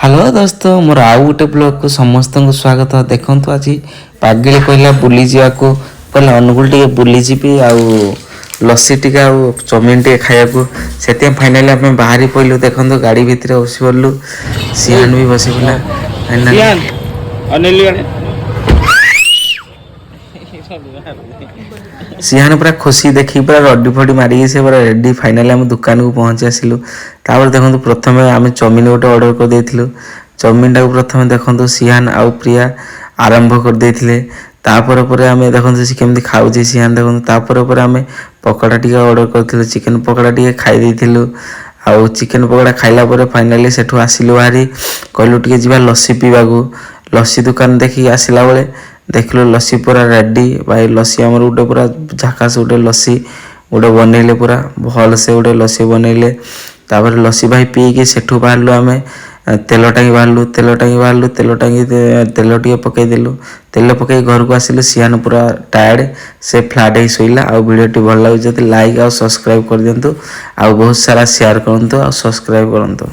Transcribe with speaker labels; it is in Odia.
Speaker 1: ହ୍ୟାଲୋ ଦୋସ୍ତ, ମୋର ଆଉ ଗୋଟେ ବ୍ଲଗ୍କୁ ସମସ୍ତଙ୍କୁ ସ୍ୱାଗତ। ଦେଖନ୍ତୁ, ଆଜି ପାଗିଳି କହିଲା ବୁଲିଯିବାକୁ। କହିଲା, ଅନୁଗୁଳ ଟିକେ ବୁଲିଯିବି ଆଉ ଲସି ଟିକେ ଆଉ ଚାଉମିନ ଟିକେ ଖାଇବାକୁ। ସେଥିପାଇଁ ଫାଇନାଲି ଆମେ ବାହାରି ପଡ଼ିଲୁ। ଦେଖନ୍ତୁ, ଗାଡ଼ି ଭିତରେ ବସି ପଡ଼ିଲୁ। ସିହାନ ବି ବସି ପଡ଼ିଲା ଫାଇନାଲି।
Speaker 2: ସିଆନ, ଅନେଇଲୁ ଇଆଡ଼େ।
Speaker 1: ସିହାନ ପୁରା ଖୁସି ଦେଖିକି ପୁରା ରଡି ଫଡି ମାରିକି ସେ ପୁରା ରେଡି। ଫାଇନାଲି ଆମେ ଦୋକାନକୁ ପହଞ୍ଚି ଆସିଲୁ। ତାପରେ ଦେଖନ୍ତୁ, ପ୍ରଥମେ ଆମେ ଚାଉମିନ ଗୋଟେ ଅର୍ଡ଼ର କରିଦେଇଥିଲୁ। ଚାଉମିନଟାକୁ ପ୍ରଥମେ ଦେଖନ୍ତୁ, ସିହାନ ଆଉ ପ୍ରିୟା ଆରମ୍ଭ କରିଦେଇଥିଲେ। ତାପରେ ପରେ ଆମେ ଦେଖନ୍ତୁ, ସେ କେମିତି ଖାଉଛି ସିହାନ ଦେଖନ୍ତୁ। ତାପରେ ପରେ ଆମେ ପକୋଡ଼ା ଟିକେ ଅର୍ଡ଼ର କରିଥିଲୁ। ଚିକେନ ପକୋଡ଼ା ଟିକେ ଖାଇ ଦେଇଥିଲୁ। ଆଉ ଚିକେନ ପକୋଡ଼ା ଖାଇଲା ପରେ ଫାଇନାଲି ସେଠୁ ଆସିଲୁ ବାହାରି। କହିଲୁ ଟିକେ ଯିବା ଲସି ପିଇବାକୁ। ଲସି ଦୋକାନ ଦେଖିକି ଆସିଲା ବେଳେ ଦେଖିଲୁ ଲସି ପୁରା ରେଡି। ଭାଇ, ଲସି ଆମର ଗୋଟେ ପୁରା ଝାକାସ ଗୋଟେ ଲସି ଗୋଟେ ବନେଇଲେ। ପୁରା ଭଲସେ ଗୋଟେ ଲସି ବନେଇଲେ। ତାପରେ ଲସି ଭାଇ ପିଇକି ସେଠୁ ବାହାରିଲୁ ଆମେ। ତେଲ ଟାଙ୍କି ବାହାରିଲୁ, ତେଲ ଟାଙ୍କି ବାହାରିଲୁ। ତେଲ ଟାଙ୍କି ତେଲ ଟିକେ ପକେଇଦେଲୁ। ତେଲ ପକେଇ ଘରକୁ ଆସିଲୁ। ସିଆନ ପୁରା ଟାୟାର୍ଡ, ସେ ଫ୍ଲାଟ୍ ହେଇ ଶୋଇଲା। ଆଉ ଭିଡ଼ିଓଟି ଭଲ ଲାଗୁଛି ଯଦି ଲାଇକ୍ ଆଉ ସବସ୍କ୍ରାଇବ୍ କରିଦିଅନ୍ତୁ ଆଉ ବହୁତ ସାରା ସେୟାର କରନ୍ତୁ ଆଉ ସବସ୍କ୍ରାଇବ୍ କରନ୍ତୁ।